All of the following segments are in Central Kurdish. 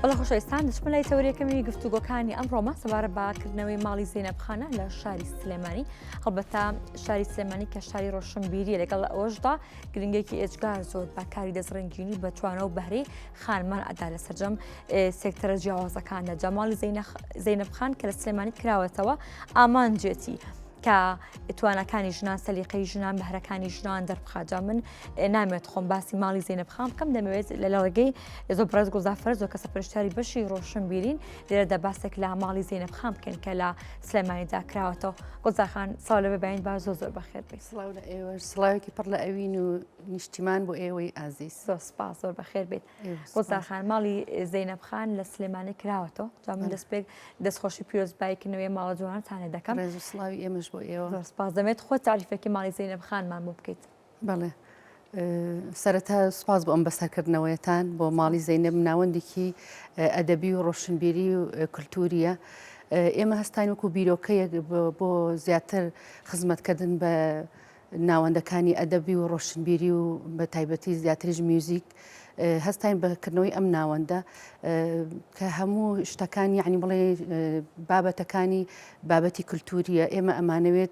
بەڵێ خۆشەویستان دەچمە لای تەوەرەکەمی گفتوگۆکانی ئەمڕۆمە سەبارەت بە کردنەوەی ماڵی زەینەب خانە لە شاری سلێمانی هەڵبەتە شاری سلێمانی کە شاری ڕۆشنبیریە لەگەڵ ئەوەشدا گرنگێکی ئێجگار زۆر بە کاری دەستڕەنگینی بە توانە و بەهرەی خانمان ئەدا لە سەرجەم سێکتەرە جیاوازەکاندا جا ماڵی زەینەب خان کە لە سلێمانی کراوەتەوە ئامانجێتی کە تواناکانی ژنان سەلیقەی ژنان بەهرەکانی ژنان دەربخات جا من نامێت خۆم باسی ماڵی زەینەب خان بکەم دەمەوێت لە لە ڕێگەی زۆر بەڕێز گوڵزار فەرزۆ کە سەرپەرشتیاری بەشی ڕۆشنبیرین لێرەدا باسێک لە ماڵی زەینەب خان بکەین کە لە سلێمانیدا کراوەتەوە گوڵزار خان سڵاو لە بەبین با زۆر زۆر بەخێر بێی. سڵاو لە ئێوەش سڵاوێکی پڕ لە ئەوین و نیشتیمان بۆ ئێوەی ئازیز. زۆر سپاس زۆر بەخێر بێیت. گوڵزار خان ماڵی زەینەب خان لە سلێمانی کراوەتەوە جا من دەستپێک دەستخۆشی پیرۆزبایی کردنەوەی ماڵە جوانتانە دەکەم. ڕێز و سڵاوی ئێمەش بۆ ئێوە. زۆر سپاس دەمێت خۆت تاریفێکی ماڵی زەینەب خانمان بۆ بکەیت. بەڵێ سەرەتا سوپاس بۆ ئەم بەسەرکردنەوەیەتان بۆ ماڵی زەینەب ناوەندێکی ئەدەبی و ڕۆشنبیری و کللتوریە ئێمە هەستاین وەکو بیرۆکەیەک بۆ زیاتر خزمەتکردن بە ناوەندەکانی ئەدەبی و ڕۆشنبیری و بە تایبەتی زیاتریش میوزیک هەستاین بە کردنەوەی ئەم ناوەندە کە هەموو شتەکان یعنی بڵێ بابەتەکانی بابەتی کلتوریە ئێمە ئەمانەوێت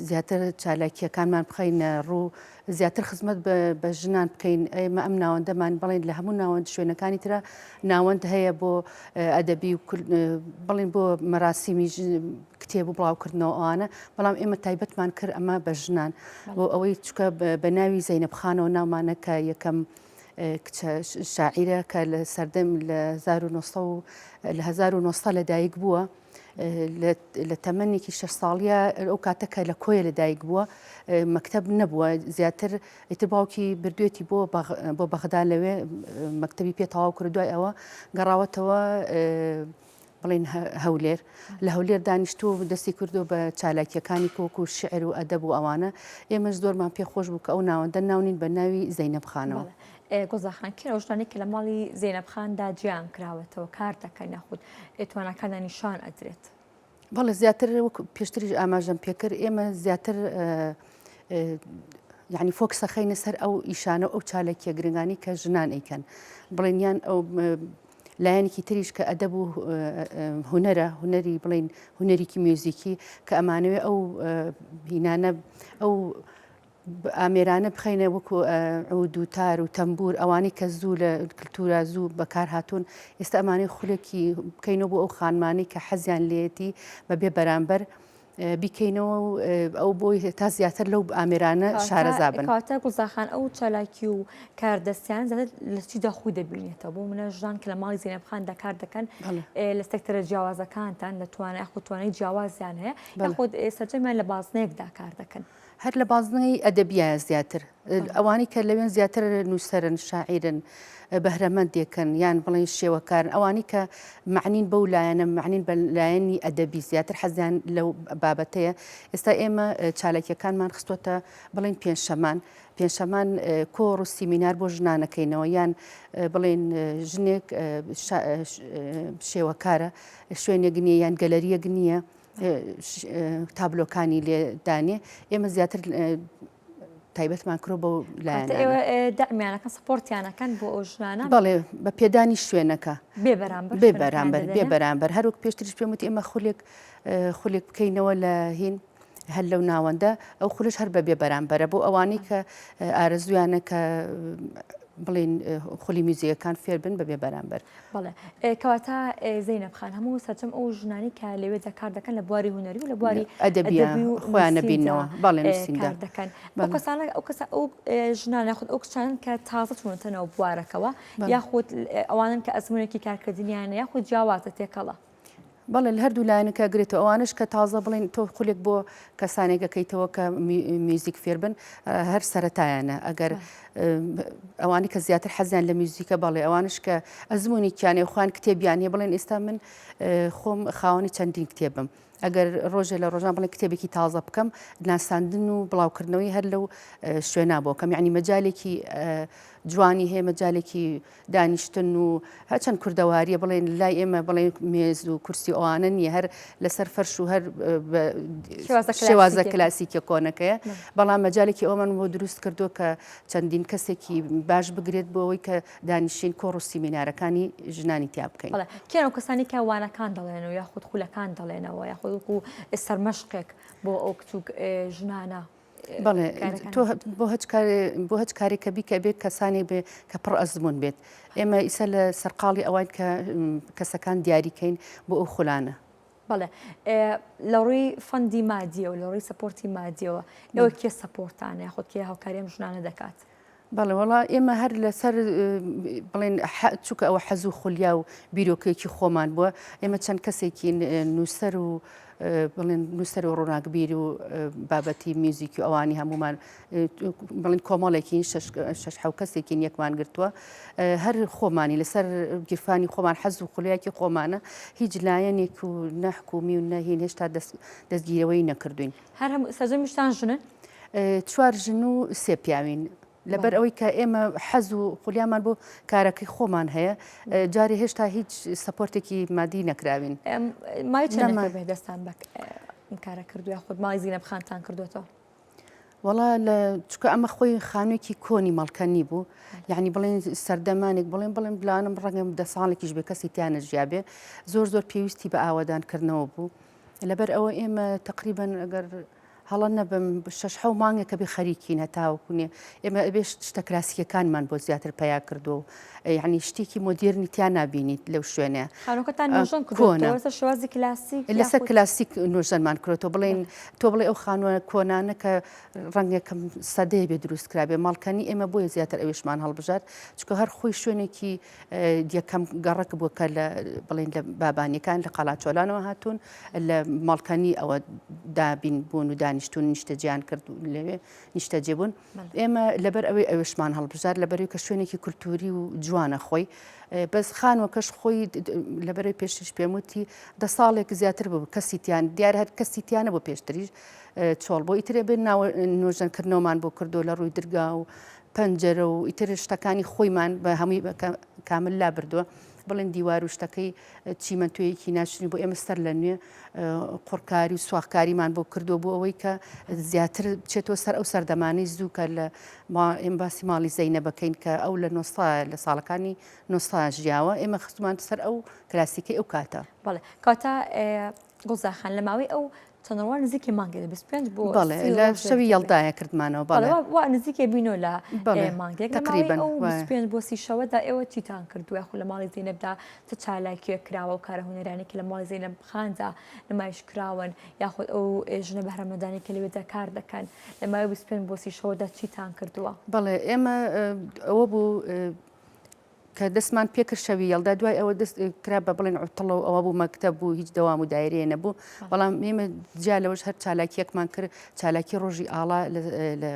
زیاتر چالاکیەکانمان بخەینە ڕوو زیاتر خزمەت بە ژنان بکەین ئێمە ئەم ناوەندەمان بڵێن لە هەموو ناوەند شوێنەکانی ترە ناوەند هەیە بۆ ئەدەبی و بڵین بۆ مەراسیمی کتێب و بڵاوکردنەوە ئەوانە بەڵام ئێمە تایبەتمان کرد ئەمە بە ژنان بۆ ئەوەی چکە بە ناوی زەینەب خانەوە ناومانە کە یەکەم کچە شاعیرە کە لە سەردەم لە 1900 لە 1900 لەدایک بووە لە تەمەنێکی شەش ساڵیە ئەو کاتە کە لە کۆیە لەدایک بووە مەکتەب نەبووە زیاتر ئیتر باوکی بردوێتی بۆ بۆ بەغدا لەوێ مەکتەبی پێ تەواو کرد دوای ئەوە گەڕاوەتەوە بڵێن هەولێر لە هەولێر دانیشتوو و دەستی کردو بە چالاکیەکانی کۆک و شعر و ئەدەب و ئەوانە ئێمەش زۆرمان پێ خۆش بوو کە ئەو ناوەندە ناونین بە ناوی زەینەب خانەوە. گوڵزار خان کێن ئەو ژنانەی کە لە ماڵی زەینەب خاندا جیان کراوەتەوە کار دەکەن یاخود تواناکانیان نیشان ئەدرێت؟ بەڵێ زیاتر وەک پێشتریش ئاماژەم پێکرد ئێمە زیاتر یعنی focus ئەخەینە سەر ئەو ئیشانە و ئەو چالاکیە گرنگانی کە ژنان ئەیکەن بڵێن یان ئەو لایەنێکی تریش کە ئەدەب و هونەرە هونەری بڵین هونەریکی میوزیکی کە ئەمانەوێ ئەو هینانە ئەو ئامێرانە بخەینە وەکو عود و تار و تەمبور ئەوانەی کە زوو لە کلتورا زوو بەکار هاتوون ئێستا ئەمانەی خولێکی بکەینەوە بۆ ئەو خانمانەی کە حەزیان لێیەتی بە بێ بەرامبەر بیکەینەوە و ئەو بۆی تا زیاتر لەو ئامێرانە شارەزا بن. کەواتە گوڵزار خان ئەو چالاکی و کاردەستیان زیاتر لە چیدا خۆی دەبینێتەوە بۆ منە ژنان کە لە ماڵی زەینەب خاندا کار دەکەن لە سێکتەرە جیاوازەکانتان لە توانای یاخود توانای جیاوازیان هەیە یاخود سەرجەمیان لە بازنەیەکدا کار دەکەن. هەر لە بازنەی ئەدەبیایە زیاتر ئەوانەی کە لەوێن زیاتر نووسەرن شاعیرن بەهرەمەندێکن یان بڵێن شێوەکارن ئەوانەی کە معنین بەو لایەنە معنین بە لایەنی ئەدەبی زیاتر حەزیان لەو بابەتەیە ئێستا ئێمە چالاکیەکانمان خستوەتە بڵێن پێنجشەمان پێنجشەمان کۆڕ و سیمینار بۆ ژنانەکەینەوە یان بڵێن ژنێک شێوەکارە شوێنێک نییە یان گەلەریەک نییە تابلۆکانی لێ دانێ ئێمە زیاتر تایبەتمان کرۆ بەو لایەنانە. ئێوە دەعمیانەکەن support یانەکەن بۆ ئەو ژنانە؟ بەڵێ بە پێدانی شوێنەکە بێ بەرامبەر بێ بەرامبەر بێ بەرامبەر هەروەک پێشتریش پێم وتی ئێمە خولێک خولێک بکەینەوە لە هین هەر لەو ناوەندە ئەو خولش هەر بە بێ بەرامبەرە بۆ ئەوانەی کە ئارەزویانە کە بڵین خولی میوزیکەکان فێر بن بە بێ بەرامبەر. بەڵێ کەواتە زەینەب خان هەموو سەرجەم ئەو ژنانەی کە لەوێدا کار دەکەن لە بواری هونەری و لە بواری ئەدەبی و خۆیان نەبینەوە بەڵێ نووسیندا کار دەکەن ئەو کەسانە ئەو کەسە ئەو ژنان یاخود ئەو کچانن کە تازە چوونەتە ناو بوارەکەوە یاخود ئەوانن کە ئەزمونێکی کارکردنیان یاخود جیاوازە تێکەڵە. بەڵێ لە هەردوو لایەنەکە ئەگرێتەوە ئەوانەش کە تازە بڵێن تۆ خولێک بۆ کەسانێک ئەکەیتەوە کە میوزیک فێر بن هەر سەرەتایانە ئەگەر ئەوانەی کە زیاتر حەزیان لە میوزیکە بەڵێ ئەوانش کە ئەزمونێکیانێ خوان کتێبیان هەیە بڵێن ئێستا من خۆم خاوەنی چەندین کتێبم ئەگەر ڕۆژێ لە ڕۆژان بڵێن کتێبێکی تازە بکەم ناساندن و بڵاوکردنەوەی هەر لەو شوێنا بۆکەم یعنی مەجالێکی. جوانی هەیە مەجالێکی دانیشتن و هەرچەند کوردەواریە بڵێن لای ئێمە بڵێن مێز و کورسی ئەوانە نییە هەر لەسەر فەرش و هەر شێوازە کلاسیکە کۆنەکەیە بەڵام مەجالێکی ئەومان بۆ دروست کردووە کە چەندین کەسێکی باش بگرێت بۆ ئەوەی کە دانیشین کۆڕ و سیمینارەکانی ژنانی تیا بکەین. کێن ئەو کەسانی کە وانەکان دەڵێنەوە یاخود خولەکان دەڵێنەوە یاخود وەکو سەرمەشقێک بۆ ئەو کچ و ژنانە؟ بەڵێ تۆ بۆ هەچ بۆ هەچ کارێک کە بیکە بێت کەسانێک بێ کە پڕ ئەزمون بێت ئێمە ئیسە لە سەرقاڵی ئەوان کە کەسەکان دیاریکەین بۆ ئەو خولانە. بەڵێ لە ڕووی fund ی مادیەوە لە ڕووی support ی مادیەوە ئەوە کێ support انە یاخود کێ هاوکاری ئەم ژنانە دەکات؟ بەڵێ وەڵا ئێمە هەر لەسەر بڵێن چونکە ئەوە حەز و خولیا و بیرۆکەیەکی خۆمان بووە ئێمە چەند کەسێکی نووسەر و بڵێن نووسەر و ڕووناکبیر و بابەتی میوزیکی و ئەوانی هەمومان بڵێن کۆمەڵێکین شەش حەو کەسێکین یەکمان گرتووە هەر خۆمانی لەسەر گیرفانی خۆمان حەز و خولیاکی خۆمانە هیچ لایەنێک و نەحکومی و نەهین هێشتا دەستگیرەوەی نەکردوین. هەر هەموو سەرجەمیشتان ژنن؟ چوار ژن و سێ پیاوین. لەبەر ئەوەی کە ئێمە حەز و خولیامان بۆ کارەکەی خۆمان هەیە جارێ هێشتا هیچ support ێکی مادی نەکراوین. مای چەندێک بێ دەستان بە کارە کردو یاخود ماڵی زینەب خانتان کردوێتەوە؟ وەڵا لە چکە ئەمە خۆی خانوویەکی کۆنی مەڵکەنی بوو یعنی بڵێن سەردەمانێک بڵێن بڵێن بلانم ڕەنگم دە ساڵێکیش بێ کەسی تیا نەژیا بێ زۆر زۆر پێویستی بە ئاوەدانکردنەوە بوو لەبەر ئەوە ئێمە تقریبن ئەگەر هەڵە نەبم شەش حەو مانگێکە بێ خەریکین هەتاوەکو نیە ئێمە ئەبێ شتە کلاسیکەکانمان بۆ زیاتر پەیا کردووە و یعنی شتێکی مۆدێرنی تیا نابینیت لەو شوێنەیە. خانووەکەتان نۆژەن کردووەتەوە لەسەر شێوازی کلاسیک لەسەر کلاسیک نۆژەنمان کردووەتەوە بڵێن تۆ بڵێ ئەو خانووە کۆنانە کە ڕەنگە کەم سەدەیە بێ دروست کرابێ مەڵکەنی ئێمە بۆیە زیاتر ئەوێشمان هەڵبژارد چونکە هەر خۆی شوێنێکی یەکەم گەڕەک بووە کە لە بڵێن لە بابانیەکان لە قەڵاچۆلانەوە هاتوون لە مەڵکەنی ئەوە دابین بوون و دانیشتون نیشتەجیان کرد لەوێ نیشتەجێ بوون ئێمە لەبەر ئەوەی ئەوێشمان هەڵبژار لەبەروی کە شوێنێکی کولتوری و جوانە خۆی بەس خانوەکەش خۆی لەبەرەی پێشتریش پێم وتی دە ساڵێک زیاتر بوو کەسی تیان دیار هەر کەسی تیانە بۆ پێشتریش چۆڵ بۆ ئیترێ بێن ناوە نۆژەنکردنەوەمان بۆ کردو لە ڕووی درگا و پەنجەرە و ئیتر شتەکانی خۆیمان بە هەمووی بە کامل لابردووە بڵێن دیوار و شتەکەی چیمەنتۆیەکی ناشرین بۆ ئێمە سەر لە نوێ قڕکاری و سواخکاریمان بۆ کردووە بۆ ئەوەی کە زیاتر بچێتەوە سەر ئەو سەردەمانەی زوو کە لە ئێمە باسی ماڵی زەینەبەکەین کە ئەو لە نۆستا لە ساڵەکانی نۆستا ژیاوە ئێمە خستمان سەر ئەو کلاسیکەی ئەو کاتە. بەڵێ کاتە گوڵزاخان لە ماوەی ئەو چەند ڕۆژ نزیکی مانگێک لە 25 بۆ بەڵێ لە شەوی یەڵدایە کردمانەوە بەڵێ وا نزیکێ بینۆ لە مانگێک تقریبا ئەو 25 بۆ 30 شەوەدا ئێوە چیتان کردووە یاخود لە ماڵی زەینەبدا چ چالاکیەک کراوە و کارە هونەرانی کە لە ماڵی زەینەب خاندا نمایش کراون یاخود ئەو ژنە بەهرەمەندانی کە لەوێدا کار دەکەن لە ماوەی 25 بۆ 30 شەوەدا چیتان کردووە؟ بەڵێ ئێمە ئەوە بوو کە دەستمان پێکرد شەوی یەڵدا دوای ئەوە دەست کرا بە بڵێن عوتڵە و ئەوە بوو مەکتەب بوو هیچ دەوام و دایرەیە نەبوو بەڵام ئێمە جیا لەوەش هەر چالاکیەکمان کرد چالاکی ڕۆژی ئاڵا لە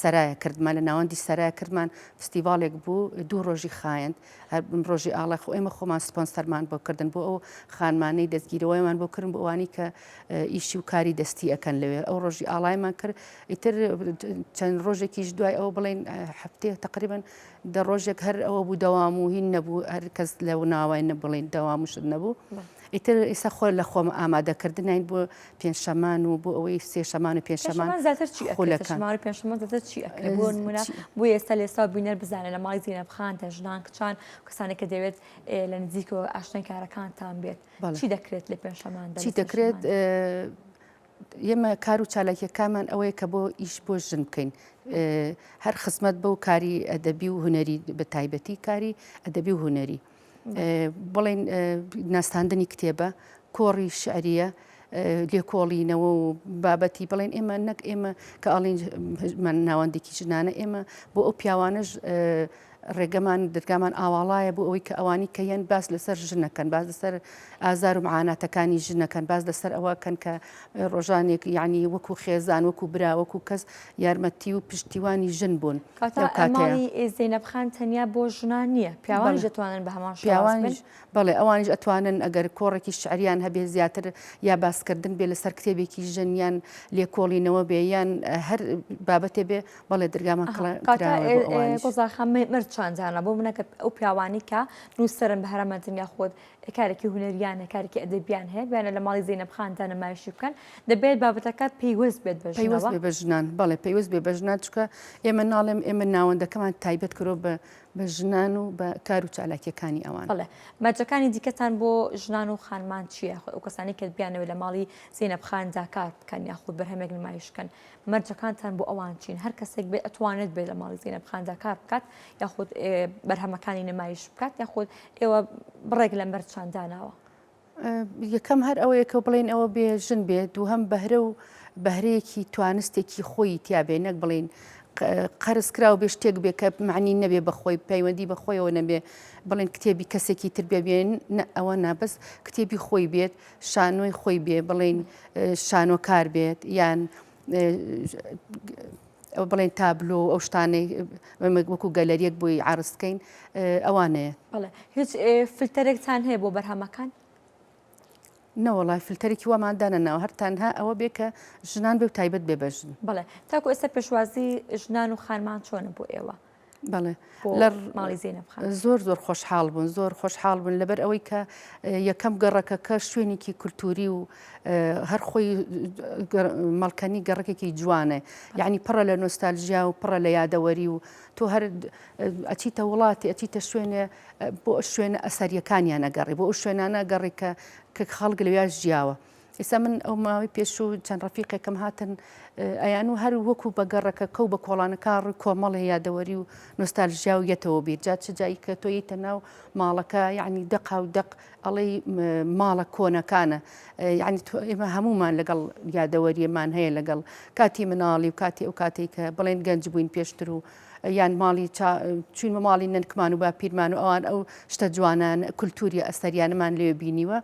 سەرایە کردمان لە ناوەندی سەرایە کردمان فستیڤاڵێک بوو دوو ڕۆژی خایەند هەر ڕۆژی ئاڵا خۆ ئێمە خۆمان سپۆنسەرمان بۆ کردن بۆ ئەو خانمانەی دەستگیرەوەیمان بۆ کردن بۆ ئەوانی کە ئیشی و کاری دەستی ئەکەن لەوێ ئەو ڕۆژی ئاڵایمان کرد ئیتر چەند ڕۆژێکیش دوای ئەوە بڵێن هەفتەیە تقریبا دە ڕۆژێک هەر ئەوە بوو دەوام و هین نەبوو هەر کەس لەو ناوای نەبڵین دەوام و شت نەبوو ئیتر ئیسا خۆ لە خۆم ئامادەکردنین بۆ پێنجشەمان و بۆ ئەوەی سێشەمان و پێنجشەمان زیاتر چی خولەکان پێنجشەمان زیاتر چی ئەکرێت بۆ نمونە بۆ ئێستا لێستا بینەر بزانێت لە ماڵی زینەب خان دە ژنان کچان کەسانێک کە دەوێت لە نزیکەوە ئاشنای کارەکانتان بێت چی دەکرێت لە پێنجشەمان چی دەکرێت ئێمە کار و چالاکیەکانمان ئەوەیە کە بۆ ئیش بۆ ژن بکەین هەر خزمەت بەو کاری ئەدەبی و هونەری بە تایبەتی کاری ئەدەبی و هونەری بڵێن ناساندنی کتێبە کۆڕی شعریە لێکۆڵینەوە و بابەتی بڵێن ئێمە نەک ئێمە کە ئەڵین ناوەندێکی ژنانە ئێمە بۆ ئەو پیاوانەش ڕێگەمان دەرگامان ئاواڵایە بۆ ئەوەی کە ئەوانی کە یەن باس لەسەر ژنەکەن باس لەسەر ئازار و معاناتەکانی ژنەکەن باس لەسەر ئەوەکەن کە ڕۆژانێک یعنی وەکو خێزان وەکو برا وەکو کەس یارمەتی و پشتیوانی ژن بوون ماڵی زەینەب خان تەنیا بۆ ژنان نییە پیاوانیش دەتوانن بە هەمان شێواز بن بەڵێ ئەوانیش ئەتوانن ئەگەر کۆڕێکی شعریان هەبێ زیاتر یا باسکردن بێ لەسەر کتێبێکی ژن یان لێکۆڵینەوە بێ یان هەر بابەتێ بێ بەڵێ درگامان کراوە بۆ ئەوانیش. گوڵزار خان مەرج. مەرجان دانا بۆ منە کە ئەو پیاوانی کە نووسەرن بەهرەمەندن یاخود کارێکی هونەریان هەیە کارێکی ئەدەبیان هەیە بیانە لە ماڵی زەینەب خاندا نمایشی بکەن دەبێت بابەتەکە پەیوەست بێت بە پەیوەست ژنەوە بێ بە ژنان بەڵێ پەیوەست بێ بە ژنان چونکە ئێمە ناڵێم ئێمە ناوەندەکەمان تایبەت کرۆ بە بە ژنان و بە کار و چالاکیەکانی ئەوان. بەڵێ مەرجەکانی دیکەتان بۆ ژنان و خانمان چییە؟ خۆ ئەو کەسانەی کە بیانەوێت لە ماڵی زەینەب خاندا کار بکەن یاخود بەرهەمێک نمایش بکەن مەرجەکانتان بۆ ئەوان چین؟ هەر کەسێک بێت ئەتوانێت بێت لە ماڵی زەینەب خاندا کار بکات یاخود بەرهەمەکانی نمایش بکات یاخود ئێوە بڕێک لە مەرجتان داناوە؟ یەکەم هەر ئەوەیە کە بڵێن ئەوە بێ ژن بێ دووهەم بەهرە و بەهرەیەکی توانستێکی خۆی تیاابێ نەک بڵین قەرز کراو بێ شتێک بێ کە معنی نەبێ بەخۆی پەیوەندی بە خۆیەوە نەبێ بڵێن کتێبی کەسێکی تر بێ بێن نە ئەوە نابەس کتێبی خۆی بێت شانۆی خۆی بێ بڵین شانۆکار بێت یان ئەو بڵێن تابلۆ و ئەو شتانەی وەکو گەلەریەک بۆی عرض بکەین ئەوانەیە. بەڵێ هیچ فلتەرێکتان هەیە بۆ بەرهەمەکان؟ نەوەڵای فلتەرێکی وامان دانەناوە هەر تەنها ئەوە بێ کە ژنان بێ و تایبەت بێ بە ژن. بەڵێ تاکو ئێستا پێشوازی ژنان و خانمان چۆنە بۆ ئێوە؟ بەڵێ لە ماڵی زەینەب خان زۆر زۆر خۆشحاڵ بوون زۆر خۆشحاڵ بوون لەبەر ئەوەی کە یەکەم گەڕەکەکە شوێنێکی کولتوری و هەر خۆی مەڵکەنی گەڕەکێکی جوانە یعنی پڕە لە نۆستالژیا و پڕە لە یادەوەری و تۆ هەر ئەچیتە وڵاتی ئەچیتە شوێنێ بۆ شوێنە ئەسەریەکانیان ئەگەڕی بۆ ئەو شوێنانە گەڕی کە کە خەڵک لەویا ژیاوە ئێستا من ئەو ماوەی پێشوو چەند ڕەفیقێکم هاتن ئەیان و هەر وەکو بە گەڕەکەکە و بە کۆڵانەکە ڕووی کۆمەڵێ یادەوەری و نۆستالژیا و یەتەوە بیر جا چ جایی کە تۆ یتە ناو ماڵەکە یعنی دەقا و دەق ئەڵێی ماڵە کۆنەکانە یعنی تۆ ئێمە هەمومان لەگەڵ یادەوەریەمان هەیە لەگەڵ کاتی مناڵی و کاتی ئەو کاتێک کە بڵێن گەنج بووین پێشتر و یان ماڵی چوین بە ماڵی نەنکمان و باپیرمان و ئەوان ئەو شتە جوانان کولتوری ئەسەریانمان لێ بینیوە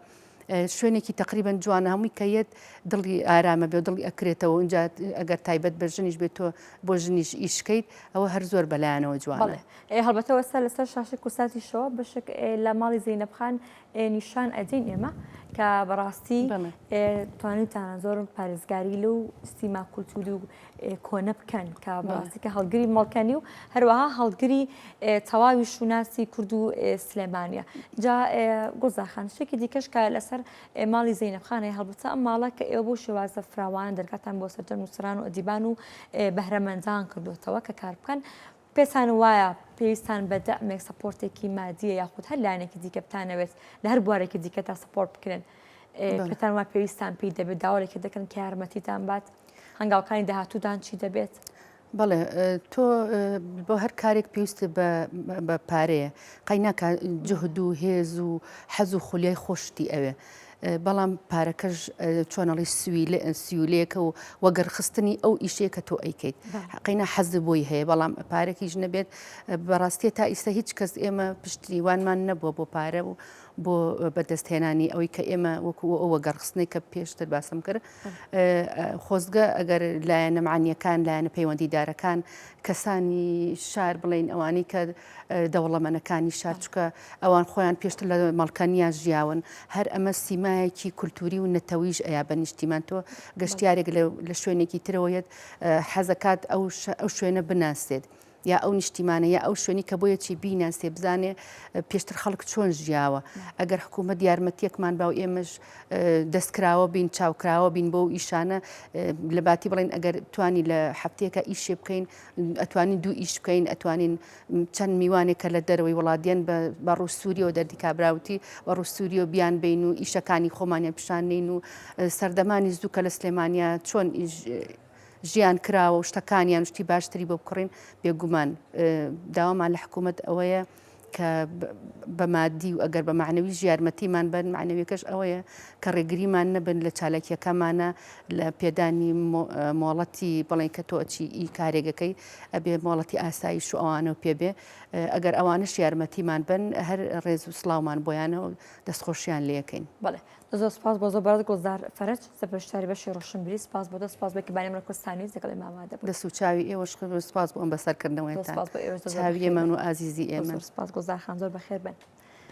شوێنێکی تەقریبەن جوانە هەمووی کە یەت دڵی ئارامە بێ و دڵی ئەکرێتەوە ئینجا ئەگەر تایبەت بە ژنیش بێت تۆ بۆ ژنیش ئیشکەیت ئەوە هەر زۆر بەلایەنەوە جوانە. بەڵێ هەڵبەتە وەستا لەسەر شاشەی کوردساتیشەوە بەشێک لە ماڵی زەینەب خان نیشان ئەدەین ئێمە کە بەڕاستی توانیتانە زۆر پارێزگاری لەو سیما کولتوری و کۆنە بکەن کە بەڕاستی کە هەڵگری مەڵکەنی و هەروەها هەڵگری تەواوی شوناسی کورد و سلێمانە جا گوڵزاخان شتێکی دیکەش کە لەسەر ماڵی زەینەبخانەی هەڵبەتە ئەم ماڵە کە ئێوە بۆ شێوازە فراوانە دەرگاتان بۆ سەرجەم نووسران و ئەدیبان و بەهرەمەندان کردوێتەوە کە کار بکەن پێتان وایە پێویستان بە دەعمێک support ێکی مادیە یاخود هەر لایەنێکی دیکە بتانەوێت لە هەر بوارێکی دیکە تا support بکرێن پێتان وا پێویستان پێی دەبێت داوا لەکێ دەکەن کە یارمەتیتان بات هەنگاوکانی داهاتوودان چی دەبێت؟ بەڵێ تۆ بۆ هەر کارێک پێویست بە پارەیە قەیناکە جهد و هێز و حەز و خولیای خۆشتی ئەوێ بەڵام پارەکەش چۆنەڵی سیولەیەکە و وەگەرخستنی ئەو ئیشەیە کە تۆ ئەیکەیت قەینا حەز بۆی هەیە بەڵام پارێکیش نەبێت بەڕاستیە تا ئیستا هیچ کەس ئێمە پشتیوانمان نەبووە بۆ پارە و بۆ بەدەستهێنانی ئەوەی کە ئێمە وەکو ئەو وەگەڕخستنەی کە پێشتر باسم کرد خۆزگە ئەگەر لایەنە معنیەکان لایەنە پەیوەندیدارەکان کەسانی شار بڵین ئەوانەی کە دەوڵەمەنەکانی شار چکە ئەوان خۆیان پێشتر لە مەڵکەنیان ژیاون هەر ئەمە سیمایەکی کولتوری و نەتەویش ئەیا بە نیشتیمان تۆ گەشتیارێک لە شوێنێکی ترەوەیەت حەزەکات ئەو شوێنە بناسێت یا ئەو نیشتیمانە یا ئەو شوێنی کە بۆیەچی بیناسێ بزانێ پێشتر خەڵک چۆن ژیاوە ئەگەر حکوومەت یارمەتیەکمان با و ئێمەش دەستکراوە بین چاوکراوە بین بۆ ئیشانە لە باتی بڵێن ئەگەر توانی لە هەفتەیەکە ئیشێ بکەین ئەتوانین دوو ئیش بکەین ئەتوانین چەند میوانێک کە لە دەرەوەی وڵات دێن بە ڕووسووریەوە دەردی کابراوتی بە ڕووسووریەوە بیان بین و ئیشەکانی خۆمانیان پیشانین و سەردەمانی زوو کە لە سلێمانیا چۆن ژیان کراوە و شتەکانیان شتی باشتری بۆ بکڕین بێگومان داوامان لە حکوومەت ئەوەیە کە بە مادی و ئەگەر بە معنەویش یارمەتیمان بن معنەویەکەش ئەوەیە کە ڕێگریمان نەبن لە چالاکیەکەمانە لە پێدانی مۆڵەتی بڵێن کە تۆ ئەچی ئی کارێگەکەی ئەبێ مۆڵەتی ئاسایش و ئەوانە و پێبێ ئەگەر ئەوانش یارمەتیمان بن هەر ڕێز و سڵاومان بۆیانە و دەستخۆشیان لەکەین. بەڵێ زۆر سپاس بۆ زۆر بەڕێز گوڵزار فەرەج سەرپەرشتیاری بەشی ڕۆشنبیری سپاس بۆ تۆ سپاس بۆ کە بانی ئەمڕۆ کوردستان نیوز لەگەڵ ئێمە ئامادە بوویت. دەست و چاوی ئێوەش خۆش بێت سپاس بۆ ئەم بەسەرکردنەوەیەتان زۆر سپاس بۆ ئێوەش زۆر چاوی بەخێر ئێمەن بن و ئازیزی زۆر ئێمەن. زۆر سپاس گوڵزار خان زۆر بەخێر بن.